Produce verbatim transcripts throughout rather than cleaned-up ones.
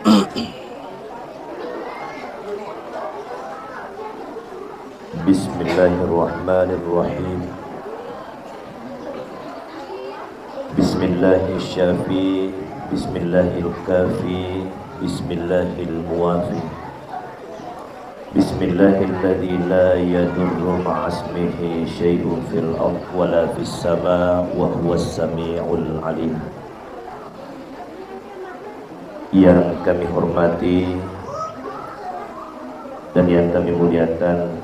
Bismillahirrahmanirrahim. Bismillahis syafi, bismillahil kafi, bismillahil muafi. Bismillahilladzi la yadurru ma'asmihi syai'un fil ard wala fis sama wa huwas sami'ul alim. Yang kami hormati dan yang kami muliakan,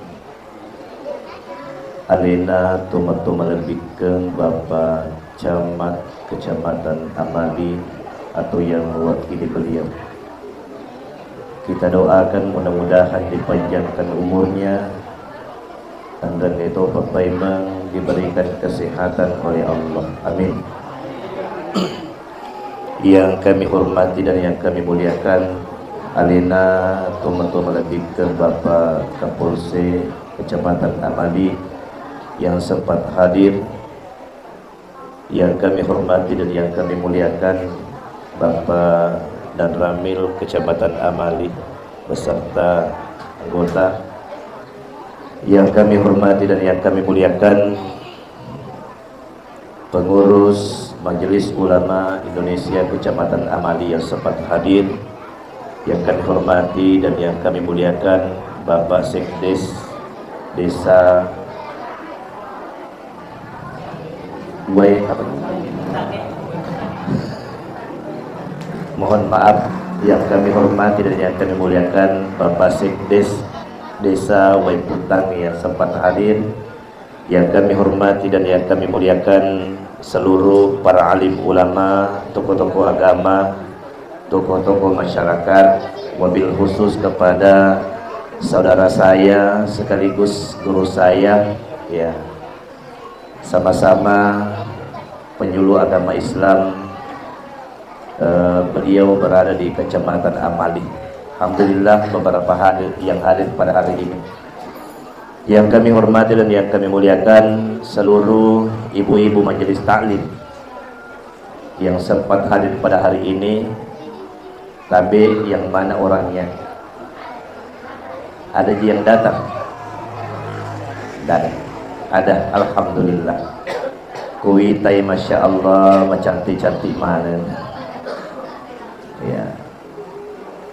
alena tomatoa malebbikkeng Bapak Camat Kecamatan Amali atau yang mewakili beliau. Kita doakan mudah-mudahan dipanjangkan umurnya, tanrang itu papaimeng diberikan kesehatan oleh Allah. Amin. Yang kami hormati dan yang kami muliakan, alena tomatoa malebbikkeng Bapak Kapolsek Kecamatan Amali yang sempat hadir, yang kami hormati dan yang kami muliakan, Bapak Danramil Kecamatan Amali beserta anggota. Yang kami hormati dan yang kami muliakan, pengurus Majelis Ulama Indonesia Kecamatan Amali yang sempat hadir. Yang kami hormati dan yang kami muliakan, Bapak Sekdes Desa Wai, apa? Mohon maaf, yang kami hormati dan yang kami muliakan, Bapak Sekdes Desa Waiputang yang sempat hadir. Yang kami hormati dan yang kami muliakan, seluruh para alim ulama, tokoh-tokoh agama, tokoh-tokoh masyarakat, wabil khusus kepada saudara saya sekaligus guru saya, ya, sama-sama penyuluh agama Islam. Eh, beliau berada di Kecamatan Amali. Alhamdulillah, beberapa hari yang hadir pada hari ini. Yang kami hormati dan yang kami muliakan, seluruh ibu-ibu majelis taklim yang sempat hadir pada hari ini, tapi yang mana orangnya? Ada ji yang datang? Tidak ada. Ada, alhamdulillah. Kuitai, masya Allah, macantik-cantik maneng. Ya.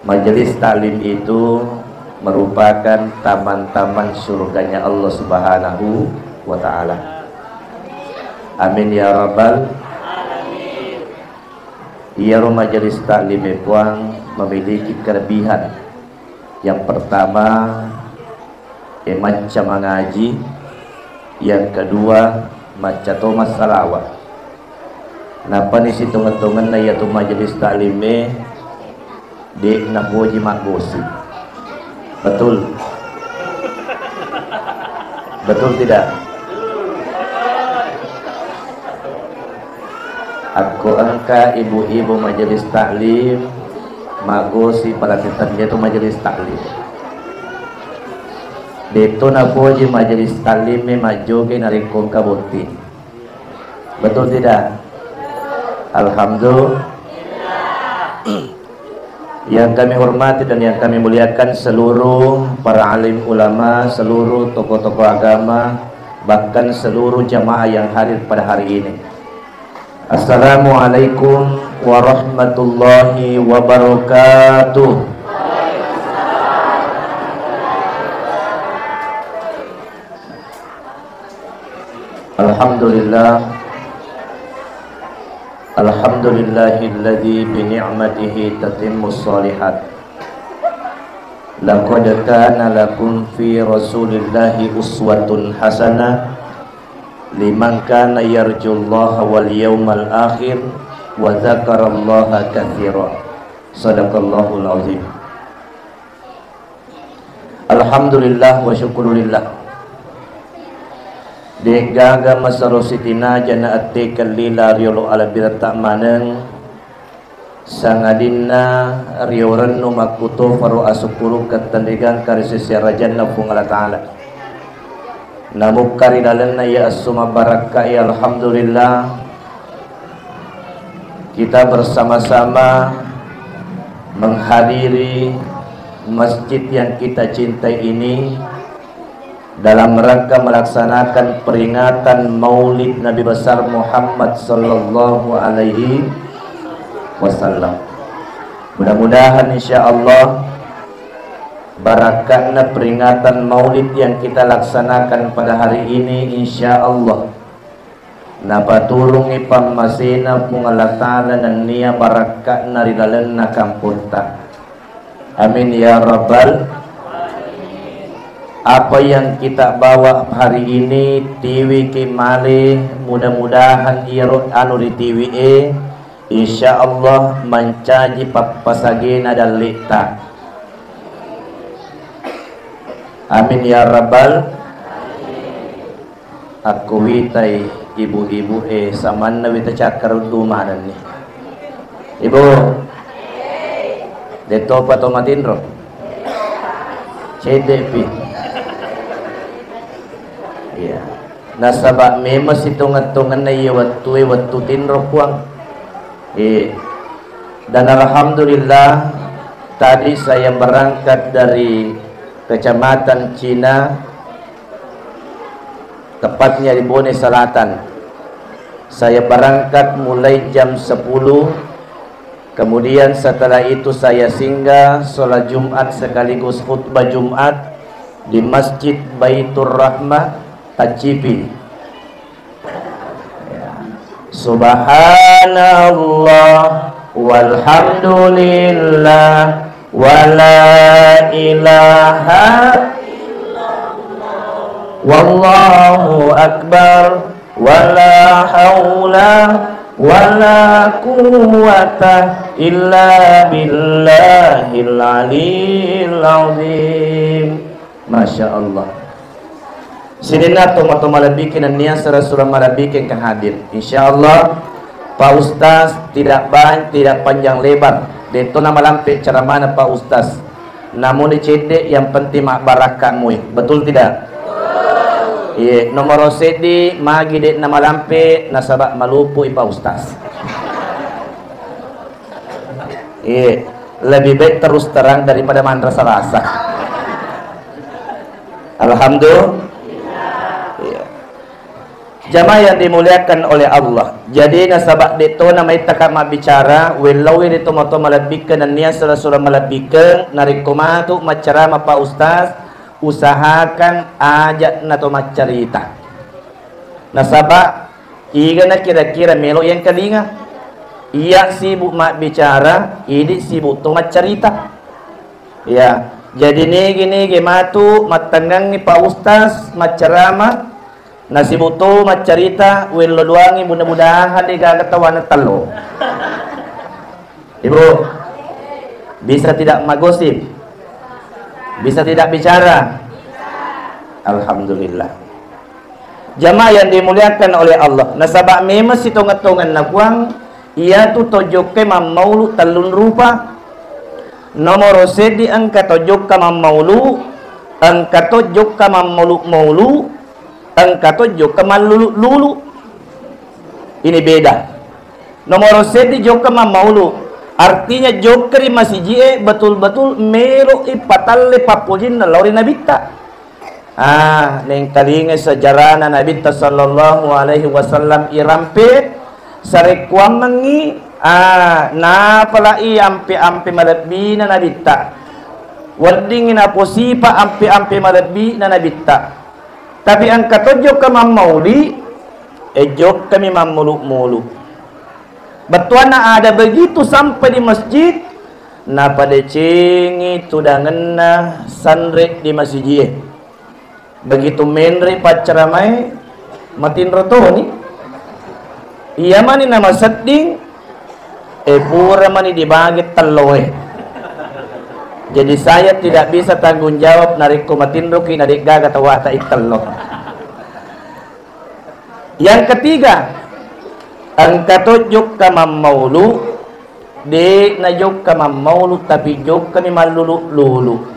Majelis taklim itu merupakan taman-taman surganya Allah Subhanahu wa Ta'ala. Amin ya rabbal. Iyaro majelis taklim e, Puang, memiliki kelebihan. Yang pertama, e, macca mangaji. Yang kedua, macca to massalawa. Napani sitongeng-tongenna iyatu majelis taklim e, de' napoji maggosi. Betul? Betul tidak? Akko engka ibu-ibu majelis taklim maggosi, berarti tennia tu majelis taklim. De' to napoji majelis taklim e majjoge narekko engka botting. Betul tidak? Alhamdulillah. Yang kami hormati dan yang kami muliakan seluruh para alim ulama, seluruh tokoh-tokoh agama, bahkan seluruh jamaah yang hadir pada hari ini. Assalamualaikum warahmatullahi wabarakatuh. Alhamdulillah. Alhamdulillahilladzi bi ni'matihi tatimmus shalihat. Laqad kana lakum fi Rasulillahi uswatun hasanah liman kana yarjullaha wal yawmal akhir wa dzakarallaha katsira. Sadaqallahul azim. Alhamdulillah wa syukurulillah. De'gaga masero sitinaja naattekeng lila riolo alabbiretta maneng, sangadinna riorennu makkutofaro asukkurukeng tenrigangka ri sese arajanna Puang Allah Ta'ala. Namukka ri lalenna iya esso mabbarakka e, alhamdulillah, kita bersama-sama menghadiri masjid yang kita cintai ini dalam rangka melaksanakan peringatan Maulid Nabi Besar Muhammad sallallahu alaihi wasallam. Mudah-mudahan, insya Allah, barakatna peringatan Maulid yang kita laksanakan pada hari ini, insya Allah, napaturungi pammasena Puang Allah Ta'ala nennia barakka'na ri lalenna kampotta. Amin ya rabbal. Apa yang kita bawa hari ini, tiwiki male, mudah-mudahan iyaro anu ritiwi e, insya Allah mancaji pappasagena dalle'ta. Amin ya rabbal. Akko witai ibu-ibu e, samanna wita cakkaruddu manenni. Ibu, dettopa to matinro? Cedde'pi. Iya. Nasaba memang sitongeng-tongenna iya wettue, wettu tinro, Puang. Eh, dan alhamdulillah, tadi saya berangkat dari Kecamatan Cina, tepatnya di Bone Selatan. Saya berangkat mulai jam sepuluh, kemudian setelah itu saya singgah sholat Jumat sekaligus khutbah Jumat di Masjid Baitur Rahmah, Tacipi. Subhanallah, walhamdulillah, wala ilaha, wallahu akbar, wala haula wala quwwata illa billahil aliyil azim. Masya Allah. Sininna tomatoa malebbikeng nennia sura-sura malebbikeng engka hadir. Insya Allah, Pak Ustaz tidak banyak, tidak panjang lebar. Detto namalampe ceramahna Pak Ustaz. Namuni cedde, yang penting mabbarakka mui. Betul tidak? Iya, nomoro seddi magi de namalampe nasaba malupui Pak Ustaz. Iya, lebih baik terus terang daripada manrasa-rasa. Alhamdulillah. Iya. Jamaah yang dimuliakan oleh Allah. Jadi nasaba de to namaittaka mabbicara, wellaui de tomatoa malebbikeng nennia sura-sura malebbikeng, narekko matu maccarama Pak Ustaz, usahakan ajak na to maccarita. Nasaba igana kira-kira melo yang kalinga. Iya sibuk mabbicara, idi sibuk to maccarita. Ya, jadi nigi-nigi matu mattengngangi Pak Ustaz maccarama, nasibuk to maccarita, wello doangi, mudah-mudahan de gaga tawana tello. Ibu, bisa tidak magosip? Bisa tidak bicara? Alhamdulillah. Jamaah yang dimuliakan oleh Allah, nasaba memang sitongeng-tongenna Puang, iyatu to jokka mammaulu tellung rupa. Nomoro seddi engka to jokka mammaulu, engka to jokka mammaulu-maulu, engka to jokka mallulu-lulu. Ini beda. Nomoro seddi jokka mammaulu, artinya jokka ri masiji e betul-betul melo ipatalle pappojinna lao ri Nabitta. Ah, nengkalingai sejarahna Nabitta sallallahu alaihi wasallam irampe, sarekkuammengngi, ah, napalai ampe-ampe malebbina Nabitta. Weddingngi naposipa ampe-ampe malebbina Nabitta. Tapi engka to jokka mammauli, e jokkami mammulu-mulu. Bettuanna ada begitu sampai di masjid, napadecengi tudangenna sanre di masijie. Begitu menre paccaramae, matinro toni. Iya mani namasedding, e pura mani dibagi telloe. Jadi saya tidak bisa tanggung jawab narekko matinroki na de'gaga tawata ittello. Yang ketiga, engka to jokka mammaulu, de na jokka mammaulu, tapi jokkami mallulu-lulu.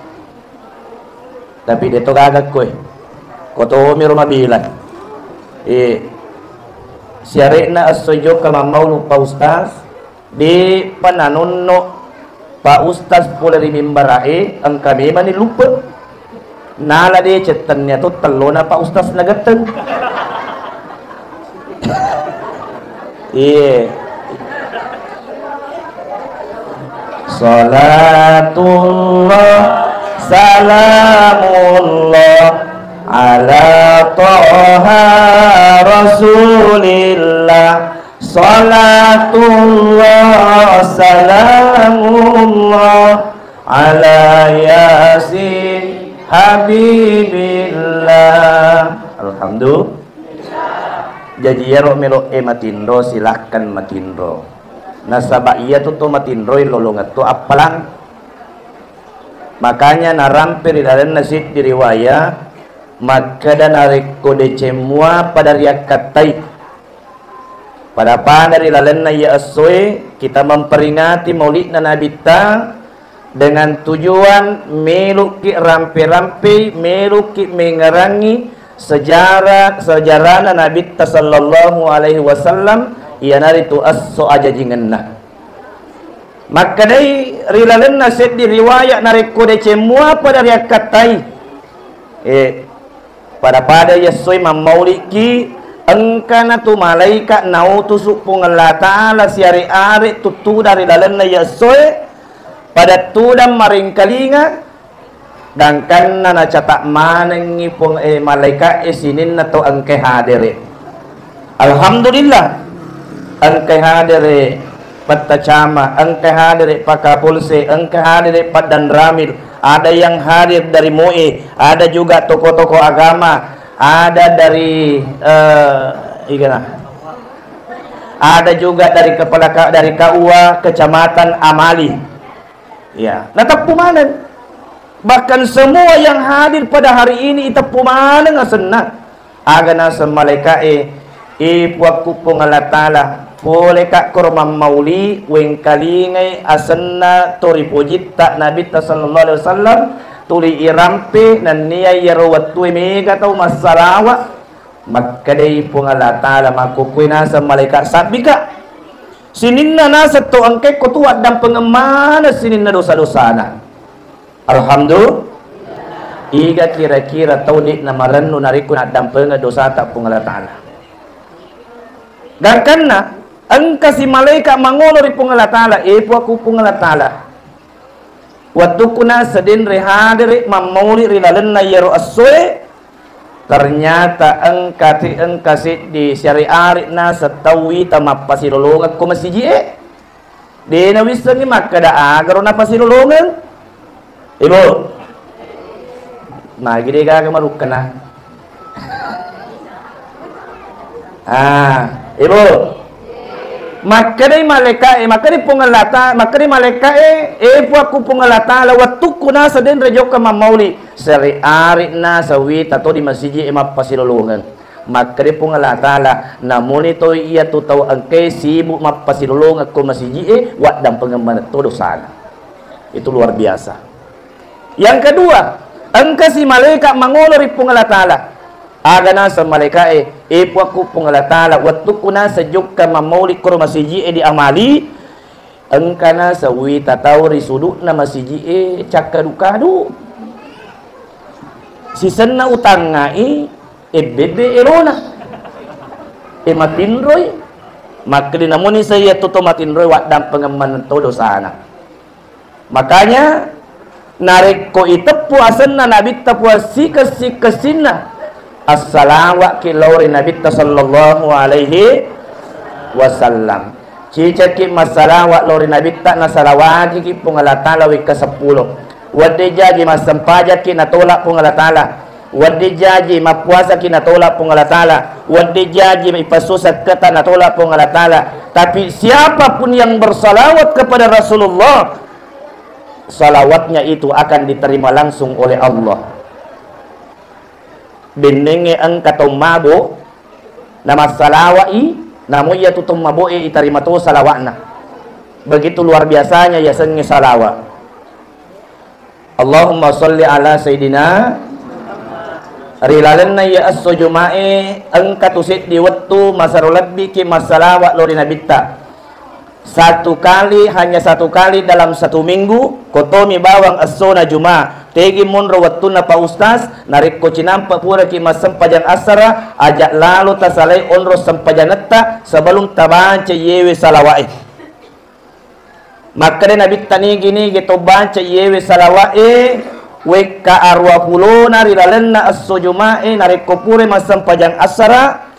Tapi de to gaga koe. Ko tomiro mabilang. Eh, siare'na esso jokka mammaulu Pak Ustaz, de pa nanonno Pak Ustaz pole ri mimbara'e, engka memang ni lupa. Nala deceng tennia to tellona Pak Ustaz nagetteng. Iye. Salatullah, salamullah, ala Toha Rasulillah. Salatullah, salamullah, ala Yasin Habibillah. Alhamdulillah. Jaji iyaro melo'e matinro, silahkan matinro. Nasaba iyatu to matinroi lolongetto appalang. Makanya narampe ri lalenna seddi riwaya, makkeda narekko deceng mua pada riakkattai. Pada-pada ri lalenna iya essoe, kita memperingati mauli'na Nabitta dengan tujuan meluki rampe-rampei, meluki mengerangi sejarah, sejarahna Nabitta sallallahu alaihi wasallam, iyanaritu esso ajajingenna. Makkedai ri lalenna seddi riwaya, narekko deceng mua pada riakkattai, eh, pada-pada iya essoe mammaulikki, engkana tu malaika nautusu Puang Allah Ta'ala siare-are tuttuda ri lalenna iya essoe, pada tudang maringkalinga, gangkanna nacatat manengngi Puang, eh, malaika e sininna tau engkae hadere. Alhamdulillah, engkae hadere Pattacama, engkae hadere Pakapolse, engkae hadere Paddanramil, ada yang hadir dari MUI, ada juga tokoh-tokoh agama, ada dari, eh, igana, ada juga dari kepala ka-, dari K U A Kecamatan Amali. Ya, nateppu maneng. Bahkan semua yang hadir pada hari ini iteppu maneng asenna. Aga naseng malaika'e, "E Puakku Puang Allah Ta'ala, poleka koro mammauli, wengkalingai asenna to ripojitta Nabitta sallallahu alaihi wasallam, tuli irampe, nennia iyaro wettue mega tau massalawa." Makkedai Puang Allah Ta'ala, "Makkukkuwe naseng malaika sabbika. Sininna naseng to engkae ko tu addampengeng maneng sininna dosa-dosana." Alhamdulillah. Iga kira-kira tau de'na marennu narekko naddampengeng dosata Puang Allah Ta'ala? Gangkanna, engkasi malaika mangolo ri Puang Allah Ta'ala, "E Puakku Puang Allah Ta'ala, wettukku naseng denre hadere mammauli ri lalenna iyaro essoe, ternyata engka ti-, engka seddi siare-are naseng tau wita mappasilolongeng ko masiji'e." De nawissengngi makkeda agaro napasilolongeng. Ibu. Magi de gaga marukkena. Ah, Ibu. Makkedai malaika'e, makkedai Puang Allah Ta-, makkedai malaika'e, "E Puakku Puang Allah Ta'ala, wettukku naseng denre jokka mammauli, siare-are naseng wita to di masiji'e mappasilolongeng." Makkeda Puang Allah Ta'ala, "Namuni toi iyatu tau engkae sibuk mappasilolongeng ko masiji'e, waddampengeng maneng to dosana." Itu luar biasa. Yang kedua, engkasi malaika mangolo ri Puang Allah Ta'ala. Aga naseng malaika'e, "E Puakku Puang Allah Ta'ala, wettukku naseng jokka mammauli koro masiji'e di Amali, engka naseng wita tau ri sudu'na masiji'e cakkadu-kadu. Sisenna utangngai, ebbebbe elona. E matinroi." Makkeda, "Namuni sai iyatu to matinroi, waddampengeng maneng to dosana." Makanya, narekko iteppu asenna Nabitta Puang sikessi-kessinna, assalawa'ki lao ri Nabitta sallallahu alaihi wasallam. Cicekki massalawa lao ri Nabitta, nasalawakiki Puang Allah Ta'ala wekka seppulo. Wedding jaji massempajakki, natolak Puang Allah Ta'ala. Wedding jaji mappuasaki, natolak Puang Allah Ta'ala. Wedding jaji ipassu sekketa, natolak Puang Allah Ta'ala. Tapi siapapun yang bersalawat kepada Rasulullah, salawatnya itu akan diterima langsung oleh Allah. Bennengnge engka tau mabo, namassalawai, namo iyatu tau maboe itarima to salawatna. Begitu luar biasanya yasengnge salawat. Allahumma sholli ala Sayyidina. Ri lalenna iya esso Jumae, engka tu seddi wettu masero lebbiki massalawa lao ri Nabitta. Satu kali, hanya satu kali dalam satu minggu, kotomi bawang essona Juma. Tegi monro wettunna Pak Ustaz, narekko cinampe puraki massempajang asara, ajak lalo tasalai onro sempajangetta sebelum tabaca yewe salawa'e. Makkeda Nabitta, nigi-nigi to baca yewe salawa'e, wekka arua pulona ri lalenna esso Juma'e, narekko pura massempajang asara,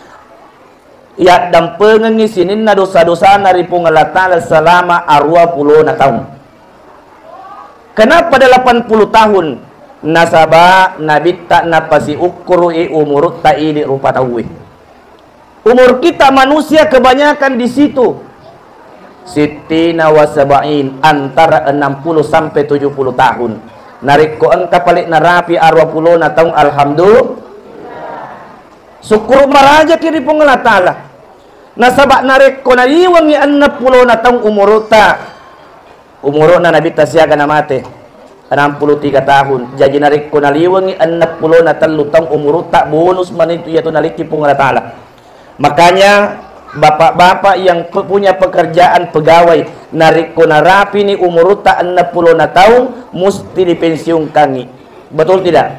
yaddampengengngi sininna dosa-dosana ri Puang Allah Ta'ala selama arua pulona taung. Kenapa delapan puluh tahun? Nasaba Nabitta napasiukkuru'i umurutta idi rupa tauwe. Umur kita manusia kebanyakan di situ. Sittina wa sab'in, antara enam puluh sampai tujuh puluh tahun. Narekko engka pale narapi arua pulona taung, alhamdulillah. Sukkuru marajaki ri Puang Allah Ta'ala. Nasaba narekko naliwengngi enneng pulona taung umurutta, umuru'na Nabitta siaga namate, enam puluh tiga tahun. Jaji narekko naliwengngi enneng pulona tellu taung umurutta, bonus manitu iyatu nalikki Puang Allah Ta'ala. Makanya, bapak-bapak yang pe-, punya pekerjaan pegawai, narekko narapini umurutta enneng pulona taung, musti dipensiunkangngi. Betul tidak?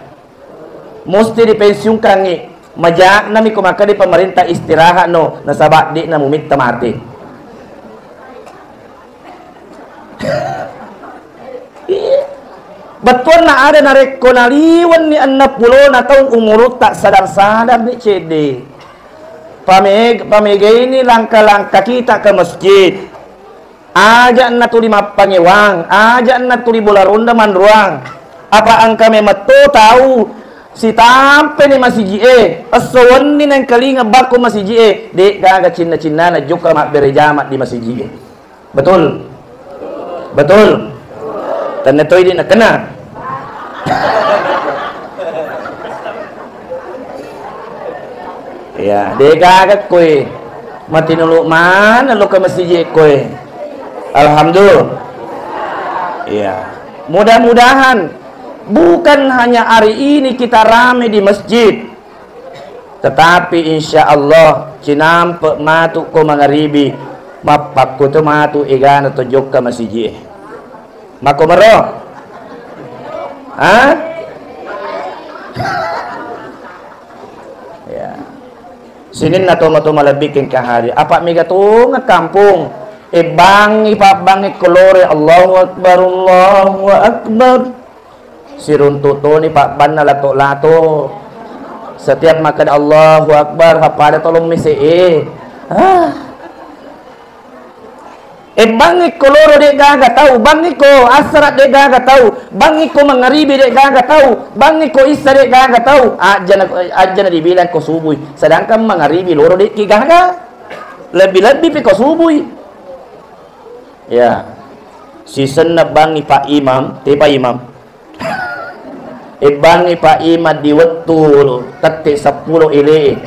Musti dipensiunkangngi. Majaknami ko makkeda pemerintah istirahat no, nasaba de'na mumitta mate. Bettuanna ada narekko naliwenni enneng pulona taung umurutta, sadar-sadar ni cedde. Pameg-, pamegaini langka-langka kita ke masjid. Aja'na tuli mappangewang, aja'na tuli bola ronda manruang. Apa engka memetto tau sitampeni masiji'e, esso wenni nengkalinga bakko masiji'e, de'gaga cinna-cinnana jokka mabbere jama di masiji'e. Betul? Betul? Tenna toi di nakena. Ya, de'gaga koe. Matinulu mana lo ke masjid koe. Alhamdulillah. Ya. Mudah-mudahan bukan hanya hari ini kita rame di masjid. Tetapi insya Allah cinampe matu ko mangaribi, mappakkuto matu egana to jokka masijie. Makkomero? Ha? Ya. Sininna toma-toma lebbi kengka hari. Apa mega tonga kampung? Ebbangi pabbangi kolore, Allahu Akbar, Allahu Akbar. Siruntu toni pabbanna lato-lato. Setiap makkeda Allahu Akbar, ha pada tolong mese e. Ah. E, bangngi ko loro de gaga tau, bangngi ko assara de gaga tau, bangngi ko mangaribi de gaga tau, bangngi ko issa de gaga tau. Ajjana, ajjana dibilang ko subui. Sedangkan mangaribi loro de ki gaga. Lebbi-lebbi pi ko subui. Ya. Sisenna bangngi Pak Imam, te Pak Imam. Ebbangngi Pak Imam di wettu tette seppulo ele.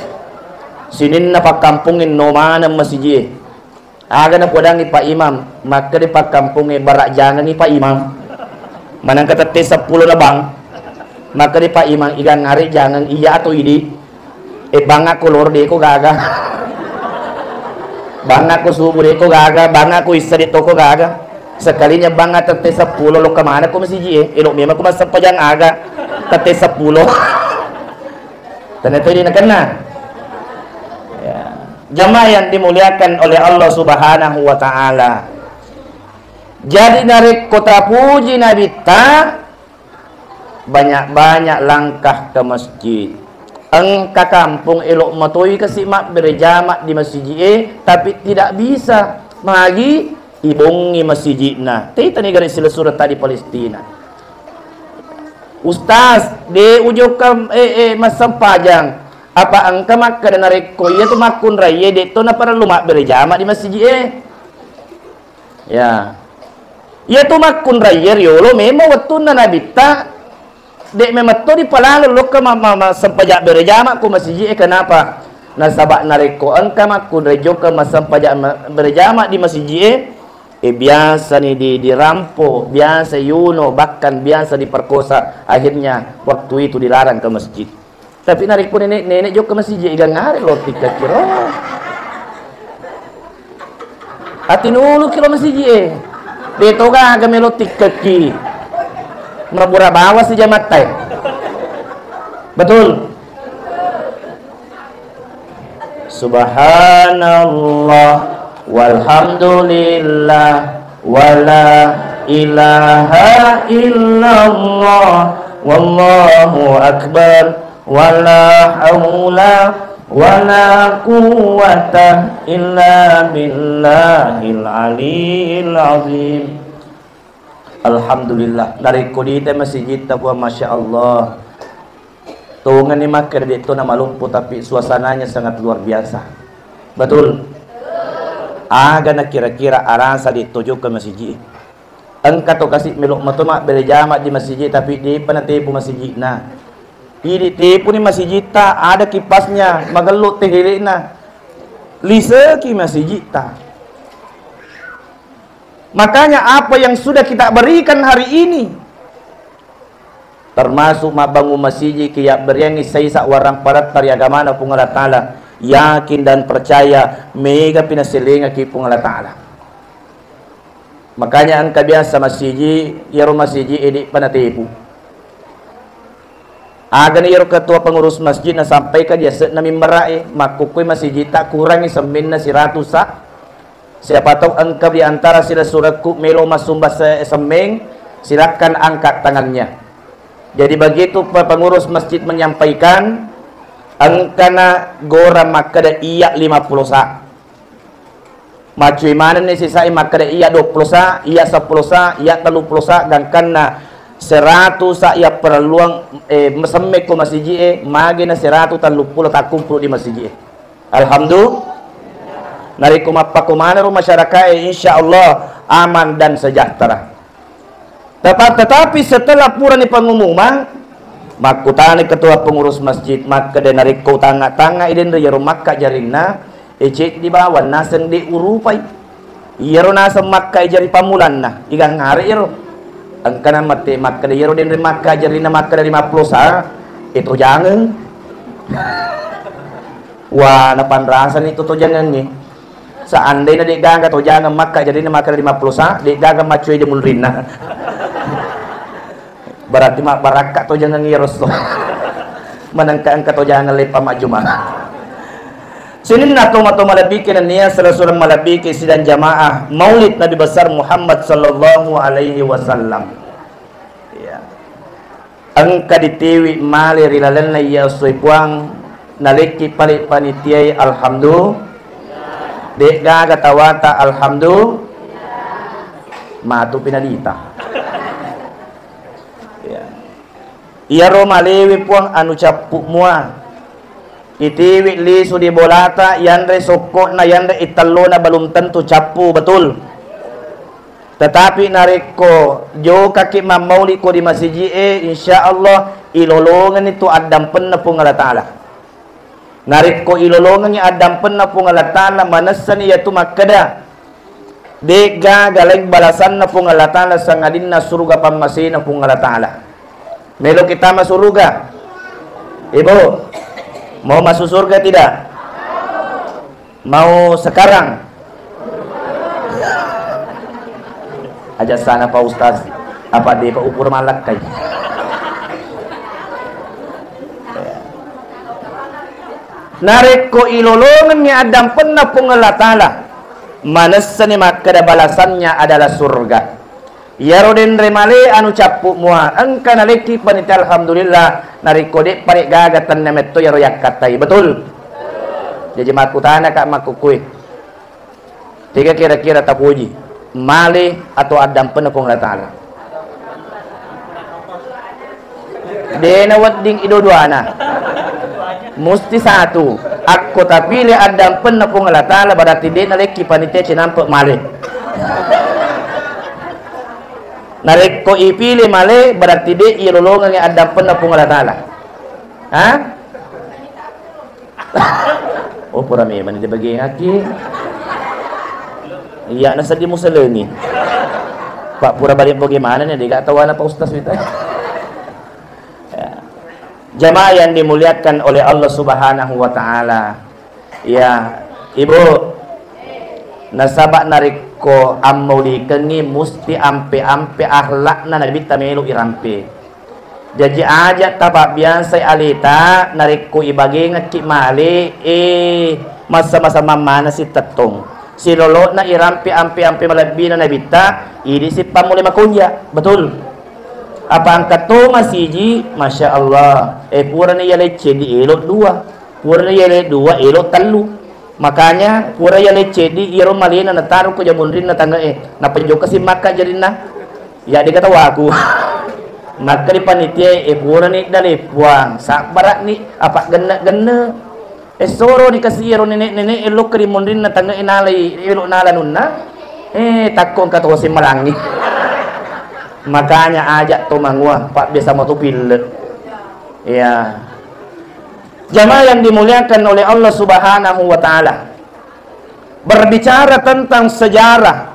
Sininna pakkampungnge no maneng masijie. Aga napodangngi Pak Imam, makkeda pakkampungnge, bara jangengngi Pak Imam. Manengka tette seppulo na bang. Makkeda Pak Imam, igang are jangeng iya atau idi? Eh, bangakko loro deko gaga. Bangakko subuh deko gaga, bangakko issa de toko gaga. Sekalinya banga tette seppulo lo kemana ko masiji e? Elo memang ko massempajang aga. Tette seppulo. Ternyata ini kena. Ya. Jamaah yang dimuliakan oleh Allah Subhanahu wa Ta'ala. Jadi narekko tapuji Nabitta, banyak-banyak langkah ke masjid. Engka kampung elo matoi kasi mabbere jama di masiji e, tapi tidak bisa. Magi ibongi masijina. Teta ni gare silessureng tadi Palestina. Ustaz, de ujokka, eh, eh, massempajang. Apa engka makkeda narekko iya tu makkunraiye, de to naparellu mabbere jama di masiji e? Ya. Iyatu makkunraiye riolo memang wettunna Nabitta, de memang to dipalaleng lokka ma-, ma-, ma-, sempajang berejama ko masiji e. Kenapa? Nasaba narekko engka makkunrai jokka massempajang ma-, berejama di masiji e, eh, biasani di-, dirampo, biasa yuno, bahkan biasa diperkosa. Akhirnya waktu itu dilarang ke masjid. Tapi narekko nenek-nenek jokka masiji, iga ngare lo tikkakiro. Atinulu ki lo masiji e. De to gaga melo tikkekki. Mabura bawa si jamatta e. Betul. Subhanallah, walhamdulillah, wala ilaha illallah, wallahu akbar, wala haula wala quwwata illa billahil aliyil azim. Alhamdulillah, narekko dita masijitta, Puang, masya Allah. Tongengni makkeda de to namaloppo, tapi suasananya sangat luar biasa. Betul? Aga na kira-kira arasa de to jokka masiji. Engka to kasi melo mato mabbere jama di masiji, tapi depa natepu masijina. Idi tepuni masijitta, ada kipasnya, magello tehelena. Liseki masijitta. Makanya apa yang sudah kita berikan hari ini, termasuk mabbangun masiji, kiyabberiangngi saisa warang paratta ri agamana Puang Allah Ta'ala, yakin dan percaya mega pinaselengaki Puang Allah Ta'ala. Makanya engka biasa masiji, iyaro masiji edi pana tepu. Agani iyaro ketua pengurus masjid nasampaikan di ase'na mimbara'e, makkukkui masijita kurangi semmenna siratu sa. Siapa tahu engka di antara silessurekku melo massumba se-, semmeng, silakan angkat tangannya. Jadi begitu pe-, pengurus masjid menyampaikan, engkana gora makkeda iya lima puluh sa. Maccui manenni sisai makkeda iya dua puluh sa, iya seppulo sa, iya tellu puluh sa, gangkanna seratu sa iya parelluang, eh, semmekko masiji'e, magena seratu tellu puluh takkumpulu di masiji'e. Alhamdulillah. Narekko mappakomana ro masyarakae, insya Allah aman dan sejahtera. Teta-, tetapi setelah purani pengumuman, makkutana ketua pengurus masjid, makkeda, narekko tangnga-tangnga i denre iyaro makka jarinna, e, ceddi bawang naseng de urupai. Iyaro naseng makka jari pammulanna, igang are iyaro. Engkana mette makkeda iyaro denre makka jarinna makkeda lima puluh sa, e, tojangeng. Wah, napanrasani to tojangengnge. Seandainya de gaga tojangeng makka jarinna makkeda lima puluh sa, de gaga maccoi de munrinna. Berarti mabbarakka tojangeng iyaro esso. Manengka engka tojangeng leppa majjuma. Sininna toma-toma malebbiki nennia sala-sala malebbiki sidang jamaah Maulid Nabi Besar Muhammad sallallahu alaihi wasallam. Iya. Engka ditiwi male ri lalenna iya essoi Puang, nalekki pale panitiae, alhamdulillah. De gaga tawata, alhamdulillah. Matu pinadita. Ya. Iyaro malewe Puang anu cappu mua. Itiwi lisu di bolata, yanre sokko'na, yanre itellona belum tentu cappu, betul? Tetapi narekko jokaki mammaulidko di masiji'e, insya Allah ilolongenni tu addampenna Puang Allah Ta'ala. Narekko ilolongengngi addampenna Puang Allah Ta'ala, manessani iyatu makkeda, de gaga laing balasanna Puang Allah Ta'ala, sangadinna suruga pammasena Puang Allah Ta'ala. Meloki tama suruga? Ibu, mau masuk surga tidak? Mau sekarang? Aja sana Pak Ustaz, apa de Pak ukur malakkai. Narekko ilolongenni addampenna Puang Allah Ta'ala, manessani makkeda balasannya adalah surga. Iyaro denre male anu cappu mua, engka nalekki panitia, alhamdulillah, narekko de pare gaga tenna metto iyaro yakkattai, betul? Jaji makkutana ka makkukkue, tega kira-kira tapoji, male atau addampenna Puang Allah Ta'ala? De nawedding ido-duana. Musti satu. Akko tapile addampenna Puang Allah Ta'ala, berarti de nalekki panitia cinampe male. Narekko ipile male, berarti de iyololongengngi addampenna Puang Allah Ta'ala. Ha? Oh, pura memang dibagengaki. Iya, naseddi muselengi. Pak pura balik bagaimana nih, dega tawana Pak Ustaz kita. Ya. Jamaah yang dimuliakan oleh Allah Subhanahu wa Ta'ala. Ya, Ibu. Nasaba narekko ammaulikengngi, musti ampe-ampe akhlakna Nabitta melo irampe. Jaji aja tapabbiasai aleta, narekko ibagengekki male, eh, masa-masa mammanasi tettong. Silolona irampe ampe-ampe malebbina Nabitta, idi si pammule makonja. Betul? Apa engka to masiji, Masya Allah. Eh, purani yaleng ceddi, elok dua. Purani yaleng dua, elok tellu. Makanya, pura yaleng ceddi, iyaro malena nataro ko jamunrinna tange'e. Nappa jokka si makka jarinna. Ya, dega tawaku. Makka di panitia, eh, purani dale puang. Sabbara'ni, apa genne-genne. Eh, soro dikasi iyaro nenek-nenek, elok ke di munrinna tange'e nalai, elok nala nunna. Eh, takko engka to si malangi. Makanya aja to mangua, pak biasa mau tu pille. Ya. Jamaah yang dimuliakan oleh Allah Subhanahu wa Ta'ala, berbicara tentang sejarah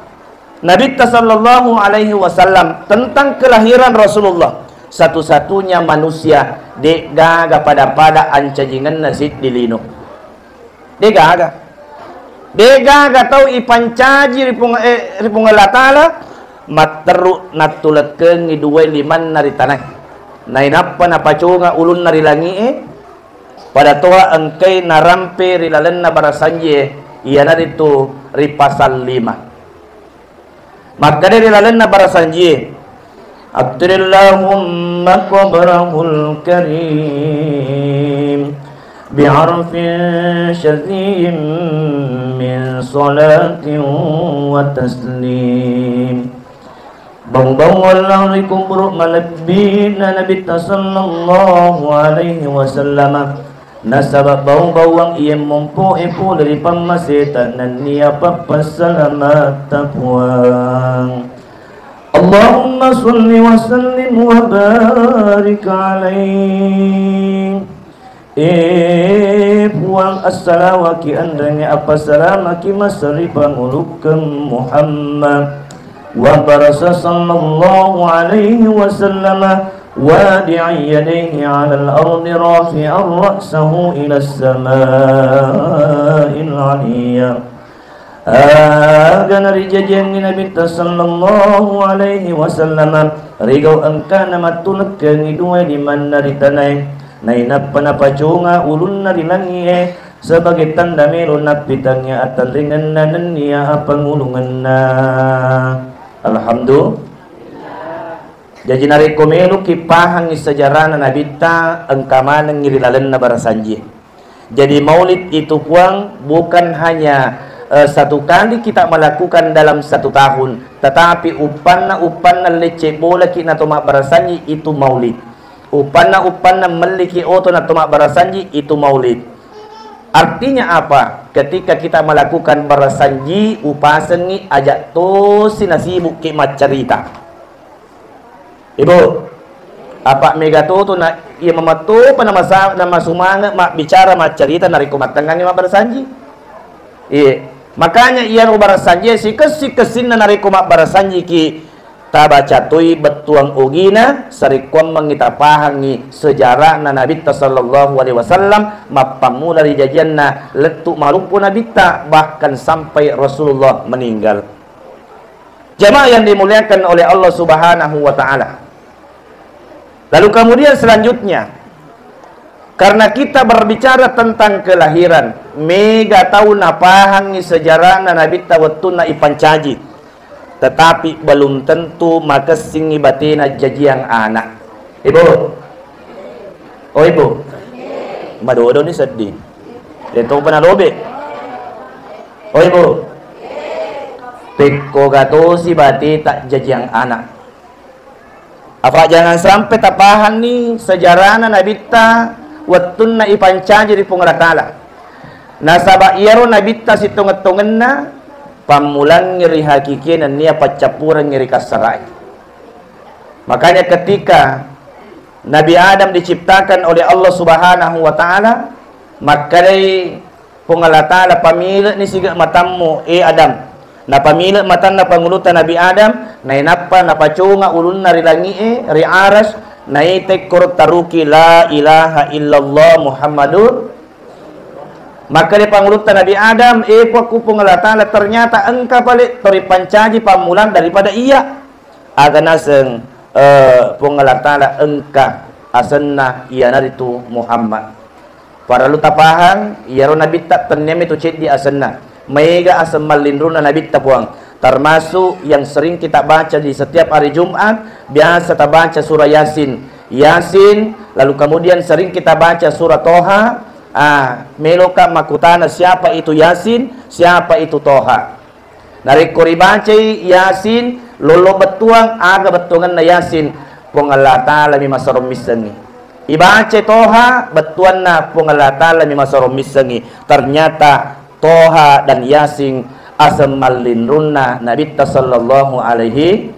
Nabitta sallallahu alaihi wasallam, tentang kelahiran Rasulullah, satu-satunya manusia de'gaga pada-pada ancajingenna siddi lino. De'gaga. De'gaga tau ipancaji ri Puang, eh, ri Puang Allah Ta'ala, matteru nattulekkengngi duwai limanna ri tanae. Nainappa napaconga ulunna ri langi'e, pada toa engkai narampe ri lalenna barasanjie, iyanaritu ri pasal lima. Makkeda ri lalenna barasanjie, Attirillahumma qabrahul karim bi'arfin syazim min salatin wa taslim. Bau-bau Allah ri kuburu malebbina Nabitta sallallahu alaihi wasallam. Nasaba bau-bauang iya mompo'e pole ri pammaseta nennia pappasalamatta Puang. Allahumma salli wa sallim wa barik alaih. Eh, Puang, assalawaki anrengnge, appasalamaki massari pangulukkeng Muhammad wa barasa sallallahu alaihi wasallam, wadi'an yadaihi alal ardi rafi'an ra'sahu ila sama'il aliyah. Aga narijajiangngi Nabitta sallallahu alaihi wasallam, rigau engkana mattulekkengngi duwai limanna ri tanae, nainappa napaconga ulunna ri langi'e sebagai tanda melo nappitangngi attanringenna nennia apangulungenna. Alhamdulillah. Jaji narekko meloki pahangngi sejarahna Nabitta, engka manengngi ri lalenna barasanjie. Jadi maulid itu, Puang, bukan hanya, eh, satu kali kita melakukan dalam satu tahun, tetapi uppanna-uppanna lecce bolaki na to mabbarasanji itu maulid. Uppanna-uppanna melliki oto na to mabbarasanji itu maulid. Artinya apa? Ketika kita melakukan barasanji, upasengi aja tosi nasibukki maccarita. Ibu, apa mega tutu na iya mamattopa na masa-, na masumanga mabbicara maccarita narekko mattengngangi mabbarasanji. Iya. Makanya iyaro barasanji sikessi-kessinna narekko mabbarasanjiki tabaca toi bettuang ogina sarekkuammengngi tapahangngi sejarahna Nabitta sallallahu alaihi wasallam mappammula ri jajianna lettu maluppo Nabitta bahkan sampai Rasulullah meninggal. Jamaah yang dimuliakan oleh Allah Subhanahu wa Ta'ala. Lalu kemudian selanjutnya, karena kita berbicara tentang kelahiran, mega tau napahangngi sejarahna Nabitta wettunna ipancaji, tetapi belum tentu makessingngi batena jajiang anak. Ibu, oh Ibu, madodoni seddi. Deto pernah lobe. Oh Ibu, pekko gatosi bateta jajiang anak. Apa jangan sampai tapahanni sejarahna Nabitta wettunna ipancaji ri Puang Allah Ta'ala. Nasaba iyaro Nabitta sitongeng-tongenna pammulangngi ri hakikie nennia paccappurengngi ri kassarae. Makanya ketika Nabi Adam diciptakan oleh Allah Subhanahu wa Ta'ala, makkedai Puang Allah Ta'ala, "Pamile'ni siga matammu, eh Adam." Napamile matanna pangulutta Nabi Adam, nainappa napaconga ulunna ri langi'e, ri aras, naitai koro taruki, "La ilaha illallah Muhammadur." Makkeda pangulutta Nabi Adam, "Eh, Puakku Puang Allah Ta'ala, ternyata engka pale to ripancaji pammulang daripada iya." Aga naseng, eh, Puang Allah Ta'ala, engka asenna, iyanaritu Muhammad. Parellu tapahang, iyaro nabitta tenniammi tu ceddi asenna. Maega aseng mallinrunna nabitta, Puang. Termasuk yang sering kita baca di setiap hari Jumat, biasa tabaca surah Yasin. Yasin, lalu kemudian sering kita baca surah Toha. Ah, meloka makkutana, siapa itu Yasin, siapa itu Toha? Narekko ribacai Yasin, lollo bettuang, aga bettuangenna Yasin? Puang Allah Ta'ala mi masorong missengngi. Ibacai Toha, bettuanna Puang Allah Ta'ala mi masorong missengngi. Ternyata Toha dan Yasin aseng mallinrunna Nabitta sallallahu alaihi.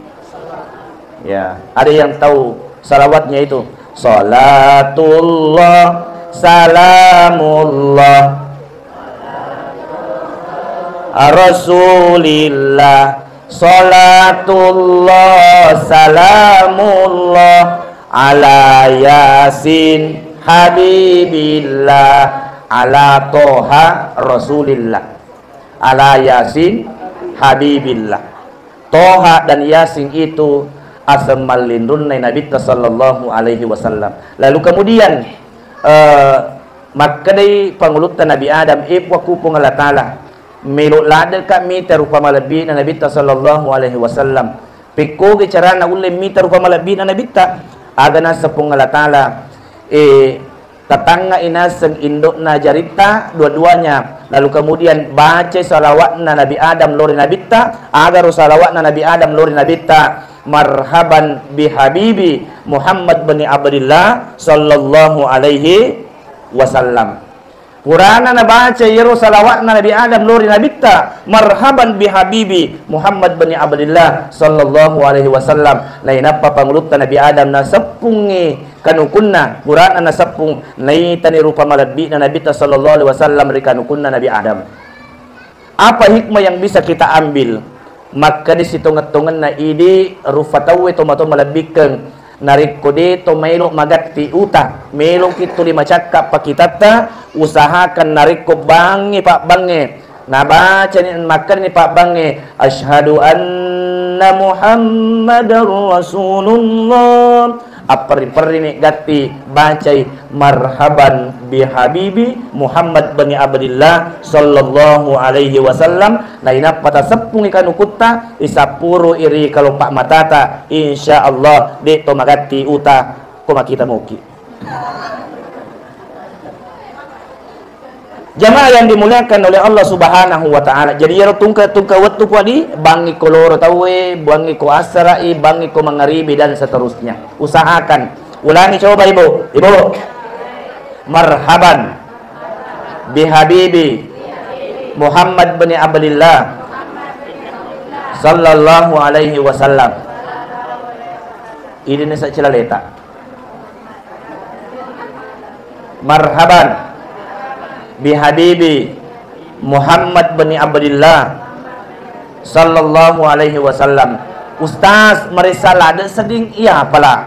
Ya, ada yang tahu salawatnya itu? Salatullah, salamullah, Rasulillah, salatullah, salamullah, ala Yasin, Habibillah, ala Toha, Rasulillah, ala Yasin, Habibillah. Toha dan Yasin itu aseng mallinrunna Nabitta sallallahu alaihi wasallam. Lalu kemudian, eh, makkedai pangulutta Nabi Adam, "Eh, Puakku Puang Allah Ta'ala, melo ladeka mita rupa malebbi'na Nabitta sallallahu alaihi wasallam. Pekkogi carana ulle mita rupa malebbi'na Nabitta?" Aga naseng Puang Allah Ta'ala, eh, tatangngai naseng indo'na jaritta dua-duanya, lalu kemudian bacai salawatna Nabi Adam lao ri Nabitta. Agaro salawatna Nabi Adam lao ri Nabitta? Marhaban bihabibi Muhammad bin Abdillah sallallahu alaihi wasallam. Purana nabaca iyaro salawatna Nabi Adam lao ri Nabitta, marhaban bihabibi Muhammad bin Abdillah sallallahu alaihi wasallam, nainappa pangulutta Nabi Adam naseppungngi kanukunna, purana naseppung, naitani rupa malebbi'na Nabitta sallallahu alaihi wasallam ri kanukunna Nabi Adam. Apa hikmah yang bisa kita ambil? Makkeda sitongeng-tongenna idi rufa tauwe tomatoa malebbikkeng, narekko de to maelo magatti uta, meloki tuli macakka pakitatta, usahakan narekko bangnge pabbangnge, nabacani, makkedani pabbangnge, "Asyhadu anna Muhammadar Rasulullah." Apperri-perrini gatti bacai, "Marhaban bihabibi Muhammad bani Abdillah sallallahu alaihi wasallam." Nainappa taseppungi kanukutta, isappurui ri kaloppa matata, insya Allah de to magatti uta ko makita moki. Jamaah yang dimuliakan oleh Allah Subhanahu wa Ta'ala. Jadi, iyaro tungke-tungke wettu pua di, bangngi ko loro tauwe, bangngi ko assara'i, bangngi ko mangaribi, dan seterusnya. Usahakan. Ulangi coba, Ibu. Ibu. Marhaban bihabibi Muhammad bin Abdillah sallallahu alaihi wasallam. Ini nih saya celaleta. Marhaban bihabibi Muhammad bin Abdillah sallallahu alaihi wasallam. Ustaz, maressa ladde sedding iya pala.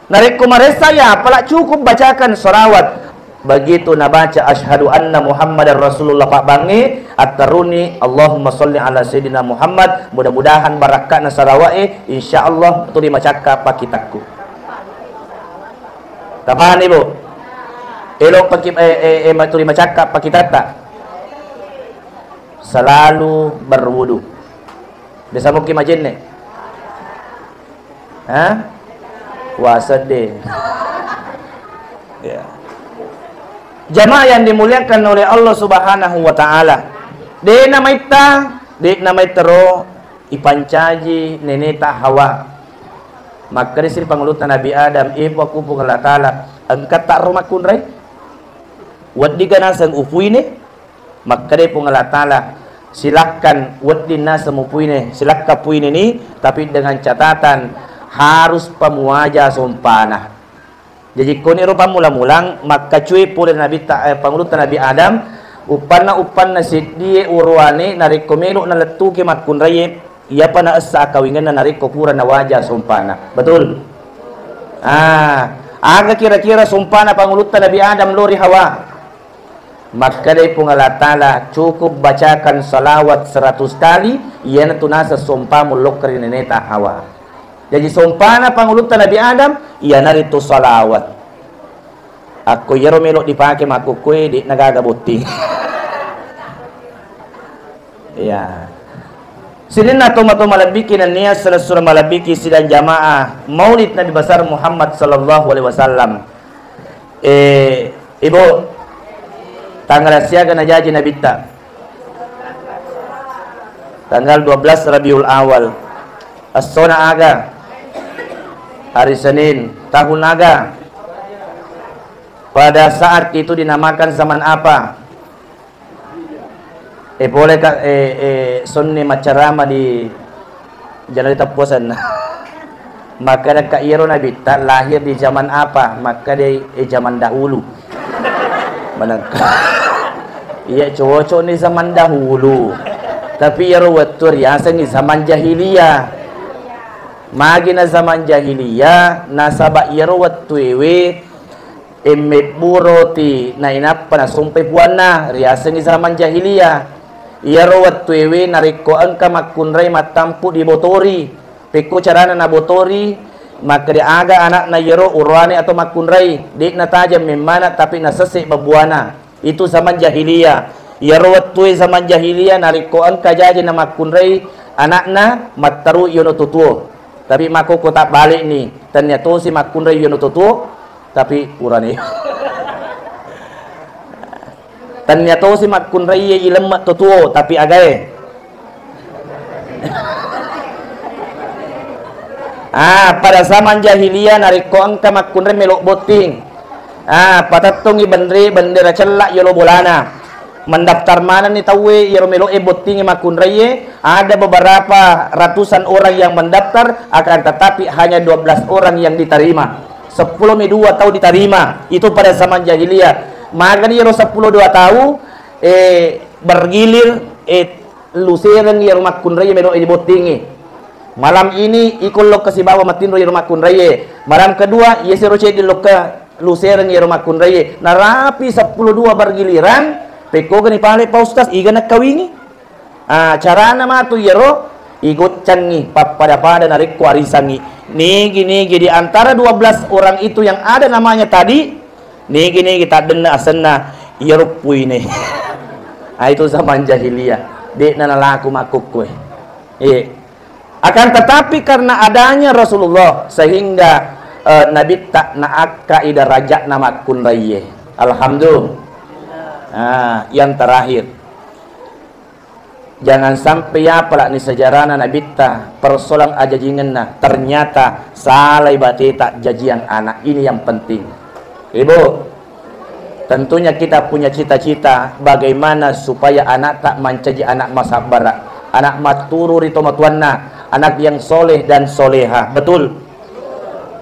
Narekko maressa iya pala, cukup bacakan salawat. Begitu nabaca asyhadu anna Muhammadar Rasulullah pabbangnge, atteruni Allahumma sholli ala sayyidina Muhammad. Mudah-mudahan barakka'na salawa'e, insya Allah tuli macakka pakitakku. Tapahani, Bu? Elo paki-, eh, eh, eh, tuli macakka pakitatta. Selalu berwudu. Biasa mukki majenne? Hah? Wah, sedih. Ya. Jamaah yang dimuliakan oleh Allah Subhanahu wa Ta'ala. De namaitta, de namaittaro ipancaji neneta Hawa. Makkedasi ri pangulutta Nabi Adam, "Eh, Puakku Puang Allah Ta'ala, engka ta ro makkunrai? Weddiga naseng upuine?" Makkedai Puang Allah Ta'ala, "Silakkan wedding naseng mupuine, silakkan puineni, tapi dengan catatan harus pamuaja sompana." Jaji, koniro pammula-mulang makkacue pole Nabitta, eh, pangulutta Nabi Adam, uppanna-uppanna seddie uruane, narekko melo nalettuki makkunraie, iyapa naessa akawingenna narekko pura nawaja sompana. Betul? Ah, aga kira-kira sompana pangulutta Nabi Adam lao ri Hawa? Makkedai Puang Allah Ta'ala, "Cukup bacakan salawat seratus kali, iyanatu naseng sompamu lokka ri neneta Hawa." Jaji sompana pangulutta Nabi Adam, iyanaritu salawat. Akko iyaro melo dipake makkukkoe, de'na gaga botting. Iya. Sininna tomatoa malebbiki nennia selessureng malebbiki sidang jamaah Maulid Nabi Besar Muhammad sallallahu alaihi wasallam. Eh, Ibu, tanggal siaga najaji Nabitta? Tanggal dua belas Rabiul Awal. Essona aga? Hari Senin. Tahun aga? Pada saat itu dinamakan zaman apa? Eh, pole ka, eh, eh, sonni maccarama di Januari tappuasanna. Makkedaka iyaro Nabitta lahir di zaman apa? Makkedai, eh, zaman dahulu. Manengka. Iya, cocok ni zaman dahulu. Tapi iyaro wettu riasengngi zaman jahiliyah. Magina zaman jahiliyah, nasaba iyaro wettuewe emmebbu roti nainappa nasumpai puanna, riasengngi zaman jahiliyah. Iyaro wettuewe narekko engka makkunrai mattampu dibotori. Pekko carana nabotori, makkeda aga anakna iyaro uroane atau makkunrai, de'na tajeng memmana tapi nasesse babbuana. Itu zaman jahiliyah. Iyaro wettue zaman jahiliyah narekko engka jaji namakkunrai anakna, matteru iyono tutuo. Tapi makkokko tabbale'ni, tennia tosi makkunrai iyono tutuo, tapi purani. Tennia tosi makkunraiye ilemme tutuo, tapi agae. Ah, pada zaman jahiliyah narekko engka makkunrai melo botting. Ah, patettongi bendera, bendera cella yolo bolana. Mendaftar manenni tauwe iyaro melo'e bottingi makkunraiye, ada beberapa ratusan orang yang mendaftar, akan tetapi hanya dua belas orang yang diterima. Seppulo mi dua tau diterima. Itu pada zaman jahiliyah. Magani iyaro seppulo dua tau, eh, bergilir, eh, lusereng iyaro makkunraiye melo'e dibottingi. Malam ini iko lokka sibawa matinro iyaro makkunraiye. Malam kedua, iyasero ceddi lokka lusereng iyaro makkunraiye. Narapi seppulo dua bergiliran, pekkogani pale Pak Ustaz, iga nakkawingi? Ah, carana matu iyaro, igoccangngi pappada-pada narekko arisangngi. Nigi-nigi di antara dua belas orang itu yang ada namanya tadi, nigi-nigi taddenna asenna, iyaro puine. Ah, itu zaman jahiliyah. De'na nalaku makkukkoe. Eh. Akan tetapi karena adanya Rasulullah sehingga, eh, Nabitta naakkai darajatna makkunraiye. Alhamdulillah. Ah, yang terakhir. Jangan sampai yapalani sejarahna Nabitta, persoalan ajajingenna, ternyata salai bateta jajiang anak. Ini yang penting. Ibu, tentunya kita punya cita-cita bagaimana supaya anakta mancaji anak masabbara, anak matturu ri tomatoanna, anak yang soleh dan soleha. Betul?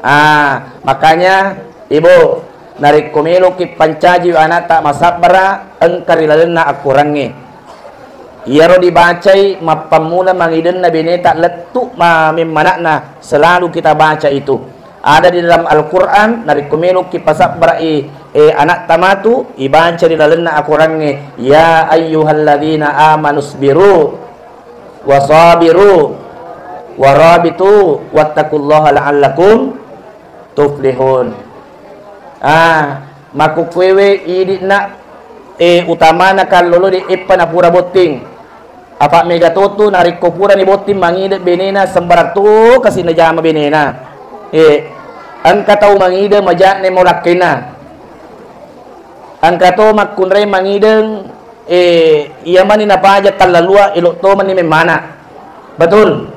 Ah, makanya, Ibu, narekko meloki pancaji anakta masabbara, engka ri lalenna akorangnge. Iyaro dibacai mappammula mangidenna beneta lettu ma-, memmanakna, selalu kita baca itu. Ada di dalam Al-Quran, narekko meloki pasabbara'i, eh, anakta matu, ibaca ri lalenna akorangnge, "Ya ayyuhalladzina amanusbiru wasabiru warabitu wattaqullaha la'allakum tuflihun." Ah, makkukkuewe idi'na, eh, utamana kallolo de eppa napura botting. Apa mega totu narekko purani botting mangide benena sembarang to kasi najama benena. Eh, engka tau mangide majane mo lakkena. Engka to makkunrai mangideng, eh, iya mani napaja tallalua, elo to mani memmana. Betul.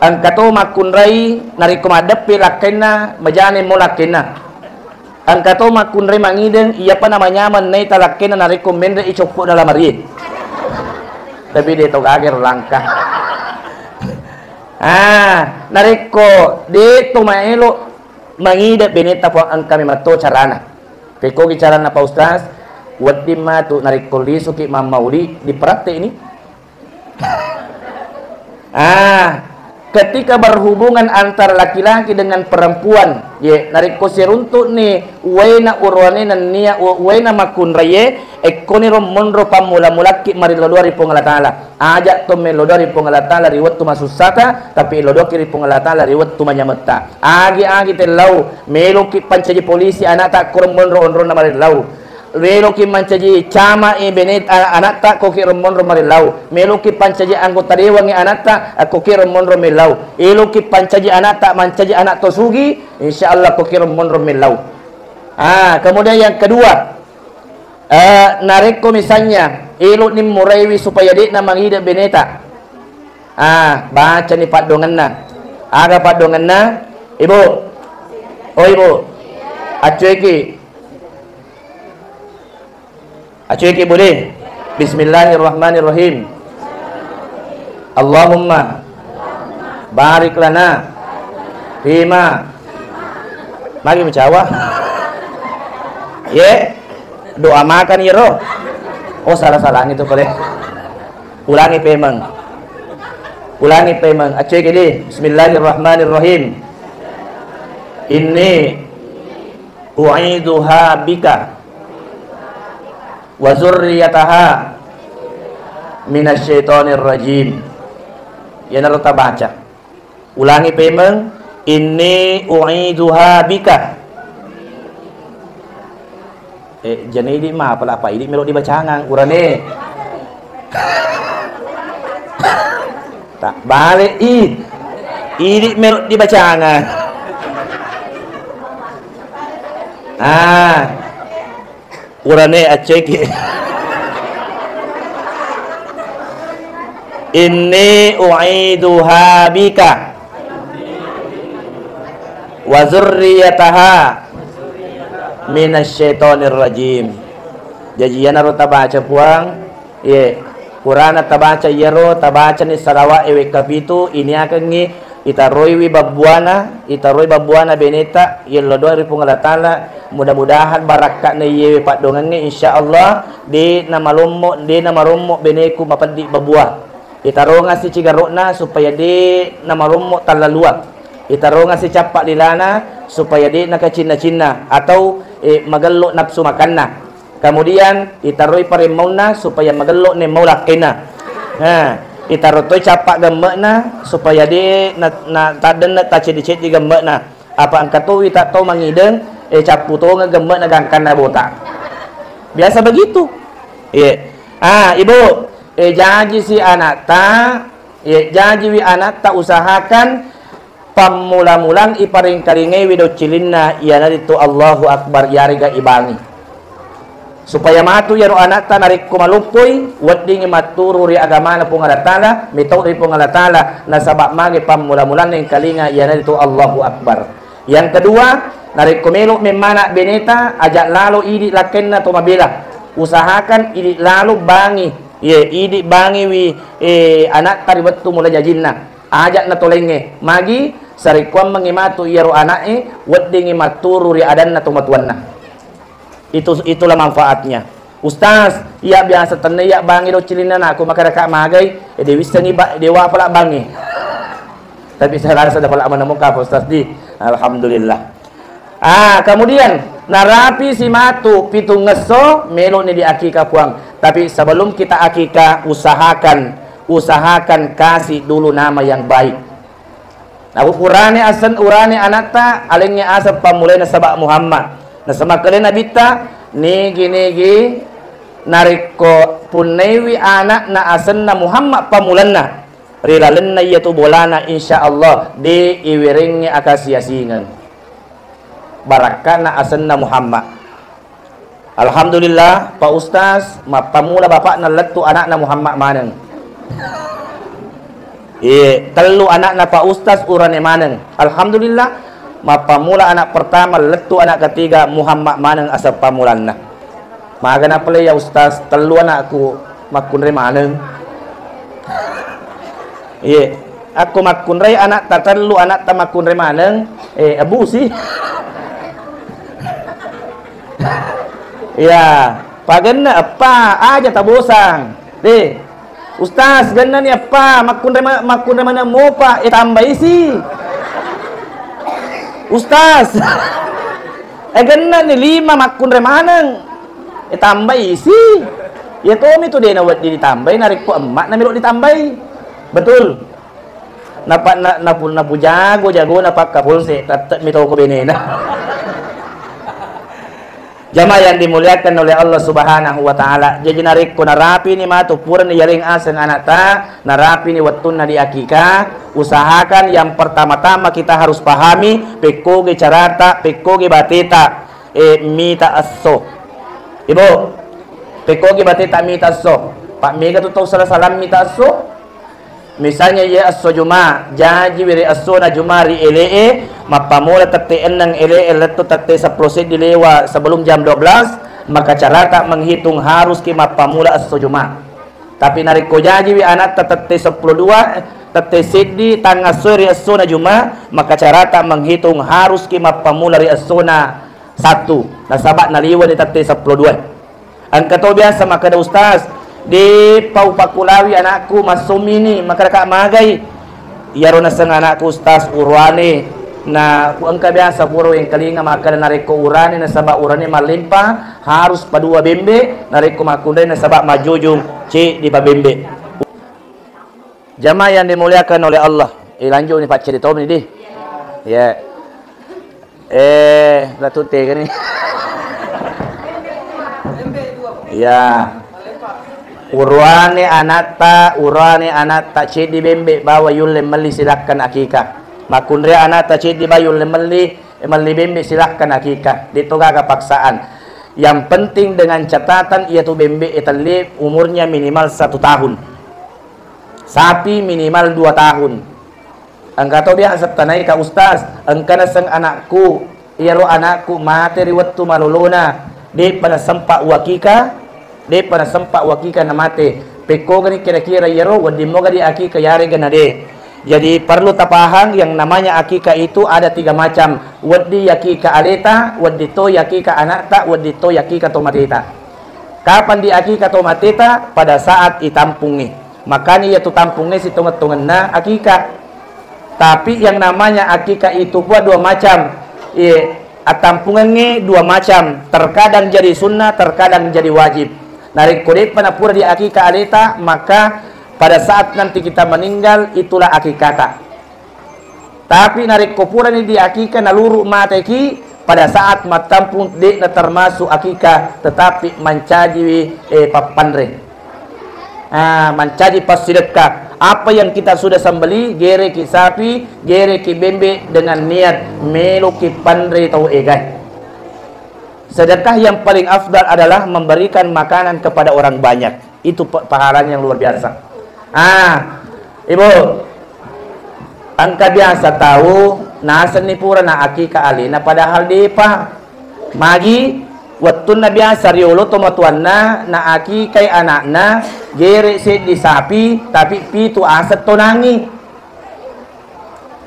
Engka to makkunrai narekko maddeppe lakkainna, majane mo lakkainna. Engka to makkunrai mangideng, iyapa namanyameng naita lakkainna narekko menre i coppo dalam rie. Tapi de to gagero langka. Ah, narekko de to maelo mangide beneta Puang, engka memang to carana. Pekkogi carana Pak Ustaz, wedding matu narekko lisuki mammauli, diperatte'ni. Ah, Ketika berhubungan antara laki-laki dengan perempuan, ye, narekko siruntu'ni uwaina uruwane nennia u-, uwaina makkunraie, ekkoniro monro pammula-mulakki marillo doa ri Puang Allah Taala. Aja' to mello doa ri Puang Allah Taala ri wettu masussata, tapi ello doaki ri Puang Allah Taala ri wettu manyametta. Agi-agi tellau, meloki pancaji polisi anata koro monro onronna marillau. Meloki mancaji cama e bene-, a-, anatta koki ro monro marillau. Meloki pancaji anggota dewan e anatta, a, koki ro monro mellau. Eloki pancaji anatta, mancaji anak to sugi, insya Allah koki ro monro mellau. Ah, kemudian yang kedua, eh, narekko misalnya elokni muraiwi supaya de'na mangide beneta. Ah, bacani paddongenna. Aga paddongenna? Ibu. Oh, Ibu. Accueki. Acuiki budi. Bismillahirrahmanirrahim. Allahumma barik lana fima. Magi mencawa? Ye, doa makan yero. Oh, salah-salah itu boleh. Ulangi pemeng. Ulangi pemeng. Acuiki di. Bismillahirrahmanirrahim. Inni u'iduha bika wa zurriyataha minasyaitonir rajim. Iyanaro tabaca. Ulangi pemeng, inni u'iduha bika. Eh, jani idi ma pala apa idi melo dibacangang urane. Tak balik i. Idi melo dibacangang. Ah. Urane acceki. Inni u'iduha bika wa zurriyataha minasyaitonir rajim. Jaji iyanaro tabaca Puang, ye, Qur'ana tabaca iyaro, tabacani salawat e wekka pitu, iniakengngi itaroiwi babbuana, itaroi babbuana beneta, yello doa ri Puang Allah Taala, mudah-mudahan barakka'na iyewe paddongengnge, insya Allah, de namalommo, de namarommo beneku mapeddi babua. Itaronga si cigaro'na supaya de namarommo tallalua. Itaronga si cappa lilana supaya de nakacinna-cinna atau, eh, magello nafsu makanna. Kemudian itaroi paremmaunna supaya magello nemmau lakkainna. Nah, itaro toi cappa gemme'na supaya de na, na taddenne taceddi-ceddi gemme'na. Apa engka towi ta tau mangideng, eh, cappu tongeng gemme'na gangkanna bota. Biasa begitu. Iya. Ah, Ibu, eh, jaji si anakta, eh, jajiwi anakta usahakan pammula-mulang iparingkaringaiwi doccilinna, iyanaritu Allahu Akbar, iyarega ibangi. Supaya matu iyaro anakta narekko maloppoi, weddingngi matturu ri agamana Puang Allah Taala, metau ri Puang Allah Taala, nasaba mage pammula-mulang nengkalinga, iyanaritu Allahu Akbar. Yang kedua, narekko melo memmana beneta, aja lalo idi lakkenna to mabela. Usahakan idi lalo bangi, ye, idi bangiwi, eh, anakta ri wettu mula jajinna. Aja natolengnge, magi sarekkuammengngi matu iyaro ana'e, weddingngi matturu ri adanna tomatuanna. Itu, itulah manfaatnya. Ustaz, iya biasa tenne iya bangi doccilinna anakku, maka raka magai, eh, de wissengi ba, de wapala bangi. Tapi saya rasa dapat lama nemu ka Ustaz di. Alhamdulillah. Ah, kemudian narapi si matu pitungngesso meloni di akika Puang. Tapi sebelum kita akika, usahakan, usahakan kasih dulu nama yang baik. Nah, urane asen, urane anatta, alengnge aseng pammulaina saba Muhammad. Nasaba makkedai Nabitta, nigi-nigi narekko punnaiwi anakna asenna Muhammad pammulanna, ri lalenna iyatu bolana, insya Allah de iwerengnge akasiasingeng. Barakkana asenna Muhammad. Alhamdulillah, Pak Ustaz, mappamula bapakna lettu anakna Muhammad maneng. Iye, tellu anakna Pak Ustaz urane maneng. Alhamdulillah, mappamula anak pertama, lettu anak ketiga, Muhammad maneng aseng pammulanna. Magana pale ya Ustaz, tellu anakku makkunrai maneng. Iye, akko makkunrai anakta tellu, anakta makkunrai maneng, eh, abusi. Ya, pagenna eppa, aja tabosang. De. Ustaz, gennani eppa, makkunrai ma-, makkunrai maneng mopa, eh, tambai si. Ustaz, eh, gennani lima, makkunrai maneng, eh, tambai si. Iya tomi tu de' nawedding ditambai, narekko emma' na melo ditambai. Betul. Napa-, na-, napu-, napujago-jago napakkapolse, tette'mi toko benena. Jamaah yang dimuliakan oleh Allah Subhanahu wa Ta'ala. Jaji, narekko narapini matu, purani yareng aseng anakta, narapini wettunna di akikah, usahakan yang pertama-tama kita harus pahami, pekkogi carata, pekkogi bateta, eh, mita esso. Ibu, pekkogi bateta mita esso. Pak, mega tu tau salah-salah mita esso. Misalnya, iya esso Juma, jajiwi ri essona Juma ri ele'e, mappammula tette enneng ele'e lettu tette seppulo seddi lewa sebelum jam dua belas, maka carata menghitung haruski mappammula esso Juma. Tapi narekko jajiwi anatta tette seppulo dua, tette seddi tangngassoe ri essona Juma, maka carata menghitung haruski mappammula ri essona Sattu, nasaba naliwani tette seppulo dua. Engka to biasa makkeda, "Ustaz, de'pa upakulawi anakku, massomini, makkeda ka magai." Iyaro naseng anakku, "Ustaz, uruane." Na ku engka biasa pura wengkalinga makkeda, narekko urane nasaba urane mallempa, harus padua bembe, narekko makkunrai nasaba majujung, ceddi pa bembe. Jamaah yang dimuliakan oleh Allah. Eh, lanjut ni, Pak, cerita ni, di. Ya. Eh, Ratu Tega ni. Ya. Uruane anatta, uruane anatta ceddi bembe bawa yulle melli, silakan akikah. Makkunrai anatta ceddi bawa yulle melli, eh, melli bembe, silakan akikah. De'to gaga paksaan. Yang penting dengan catatan iyatu bembe e telli umurnya minimal satu tahun. Sapi minimal dua tahun. Engka to biasa tanai ka, "Ustaz, engka naseng anakku, iyaro anakku mate ri wettu malolona, de'pa nasempa uakika, de'pa nasempa uakika namate. Pekkogani kira-kira iyaro, wedding moga diakika yarega na de'?" Jadi perlu tapahang yang namanya akika itu ada tiga macam. Wedding yakika aleta, wedding to yakika anakta, wedding to yakika to mateta. Kapan diakika to mateta? Pada saat itampungngi. Makanya iyatu tampungnge sitongeng-tongenna akika. Tapi yang namanya akika itu pua dua macam. Iye, attampungengnge dua macam. Terkadang jadi sunnah, terkadang jadi wajib. Narekko de'pa napura diakika aleta, maka pada saat nanti kita meninggal, itulah akikata. Tapi narekko purani diakika naluru mateki, pada saat mattampung de'na termasuk akika, tetapi mancajiwi, eh, pappanre. Ah, mancaji passidekka. Apa yang kita sudah sembeli, gereki sapi, gereki bembe dengan niat meloki panre tau egae. Sedekah yang paling afdal adalah memberikan makanan kepada orang banyak. Itu pa-, pahalanya yang luar biasa. Ah, Ibu, engka biasa tau nasenni pura na akika alena padahal de'pa. Magi, wettunna biasa riolo tomatoanna na akikai anakna, gere seddi sapi, tapi pitu aseng tonangi.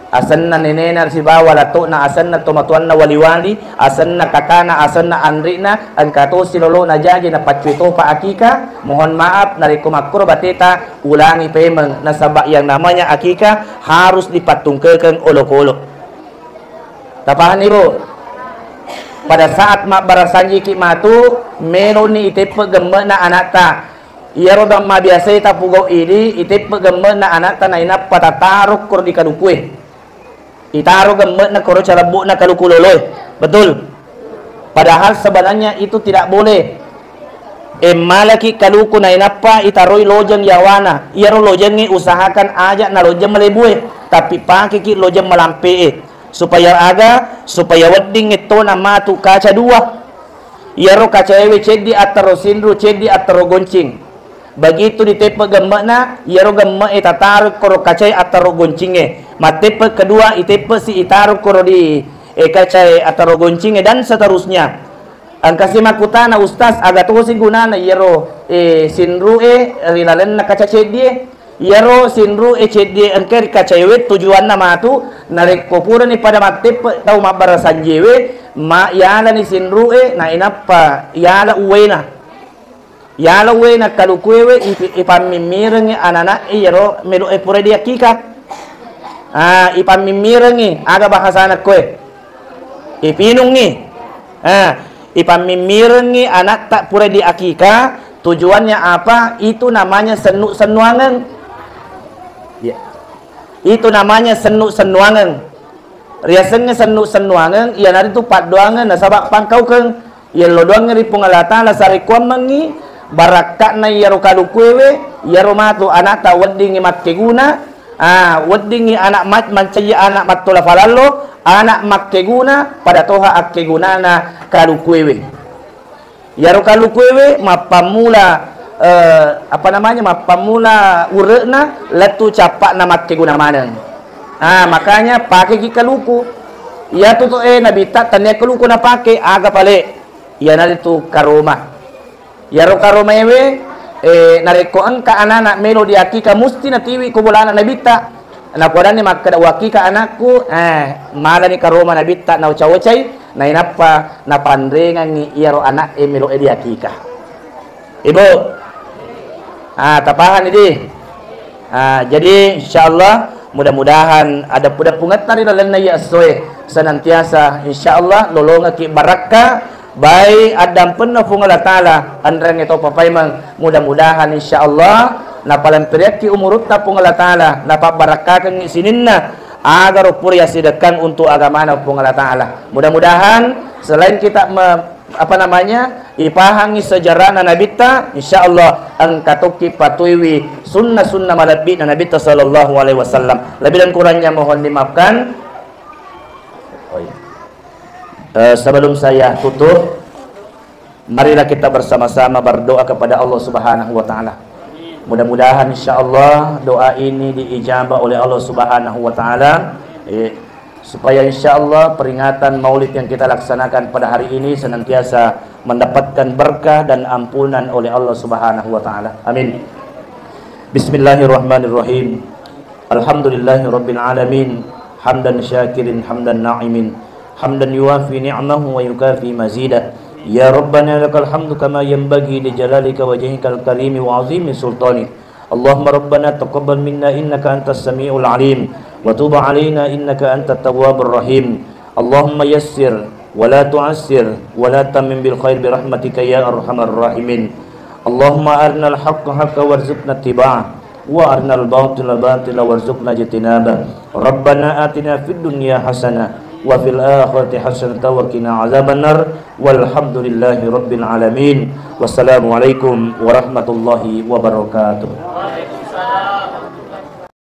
Asenna nenena sibawa lato'na, asenna tomatoanna wali-wali, asenna kakana, asenna anri'na, engka tosi lolona jaji napaccui topa akika. Mohon maaf, narekko makkuro bateta, ulangi pemeng, nasaba yang namanya akika harus dipattungkekeng olokolo. Tapahanni, Bu? Pada saat mabbarasanjiki matu, meloni iteppe gemme'na anatta. Iyaro da-, mabiasae tapugau idi, iteppe gemme'na anatta nainappa tataro koro di kalukue. Itaro gemme'na koro calebbu'na kaluku loloe. Betul? Padahal sebenarnya itu tidak boleh. Emmalaki kaluku nainappa itaroi lojeng yawana. Iyaro lojengnge usahakan aja nalojeng malebue, tapi pakeki lojeng malampe'e. Supaya aga? Supaya wedding ettona matu kaca dua. Iyaro kacaewe ceddi attaro sinru, ceddi attaro goncing. Begitu diteppe gemme'na, iyaro gemme'e tataro koro kacae attaro goncingnge. Matteppe kedua, iteppe si itaro koro di, eh, kacae attaro goncingnge, dan seterusnya. Engkasi makkutana, "Ustaz, aga tosi gunana iyaro, eh, sinru'e ri lalenna kaca ceddie?" Iyaro sinru'e ceddie engka ri kacaewe tujuanna matu, narekko purani pada matteppe tau mabbarasanjiewe, ma-, yalani sinru'e, nainappa yala uwena. Yalo we nakkalukuewe ipi-, ipammimmirengngi anana'e iyaro melo'e pura diakika. Ah, ipammimmirengngi, aga bahasana koe? Ipinungngi. Ah, ipammimmirengngi ana'ta pura diakika, tujuannya apa? Itu namanya sennu-sennuangeng. Ya. Itu namanya sennu-sennuangeng. Riasengnge sennu-sennuangeng, iyanaritu paddoangeng nasaba pangkaukeng. Yello doangnge ri Puang Allah Ta'ala sarekkuammengngi barakka'na iyaro kalukuewe, iyaro matu ana'ta weddingngi makkeguna, ah, weddingngi ana' ma-, mancaji ana' mattola falallo, ana' makkeguna, pada toha akkegunana kalukuewe. Iyaro kalukuewe mappammula, eh, apa namanya, mappammula ure'na lettu cappa'na makkeguna maneng. Ah, makanya pakeki kaluku. Iyatu to, eh, Nabitta tania kaluku napake, aga pale? Iyanaritu karoma. Iyaro karomaewe, eh, narekko engka anana melo diakika, musti natiwi ko bolana Nabitta. Nakuadanni makkeda, "Uakika anakku," eh, malani karoma Nabitta nauca-ucai, nainappa napanrengangngi iyaro ana'e melo'e diakika. Ibu, ah, tapahani di? Ah, jadi insyaallah mudah-mudahan adeppu-deppungetta ri lalenna iya essoe senantiasa insyaallah lolongekki barakka, baik addampenna Puang Allah Ta'ala, enrengnge to papaimeng, mudah-mudahan insyaallah napalemperiakki umurutta Puang Allah Ta'ala, napabbarakkakeng sininna, agaro pura yasidekkang untuk agamana Puang Allah Ta'ala. Mudah-mudahan selain kita me-, apa namanya, ipahangi sejarahna Nabitta, insyaallah engka tokki patuiwi sunna-sunna malebbi'na Nabitta sallallahu alaihi wasallam. Lebih dan kurangnya mohon dimaafkan. Oh, iya. Eh, sebelum saya tutup, marilah kita bersama-sama berdoa kepada Allah Subhanahu wa Ta'ala. Mudah-mudahan, insyaallah, doa ini diijabah oleh Allah Subhanahu wa Ta'ala. Eh, supaya, insyaallah, peringatan Maulid yang kita laksanakan pada hari ini senantiasa mendapatkan berkah dan ampunan oleh Allah Subhanahu wa Ta'ala. Amin. Bismillahirrahmanirrahim. Alhamdulillahirabbil alamin. Hamdan syakirin, hamdan na'imin, hamdan yuwafi ni'amahu wa yukafi mazidah. Ya Rabbana, lakal hamdu kama yanbaghi li jalalika wajhikal karimi wa azimi sultanik. Allahumma Rabbana taqabbal minna innaka antas samiul alim, wa tub alaina innaka antat tawwabur rahim. Allahumma yassir wa la tu'assir wa la tammim bil khair bi rahmatika ya arhamar rahimin. Allahumma arinal haqqa haqqa warzuqna ittiba'ah, wa arinal batila batila warzuqna ijtinabah. Rabbana atina fid dunya hasanah wa fil akhirati hasanatan wa qina azabannar. Walhamdulillahi rabbil alamin. Wassalamualaikum warahmatullahi wabarakatuh.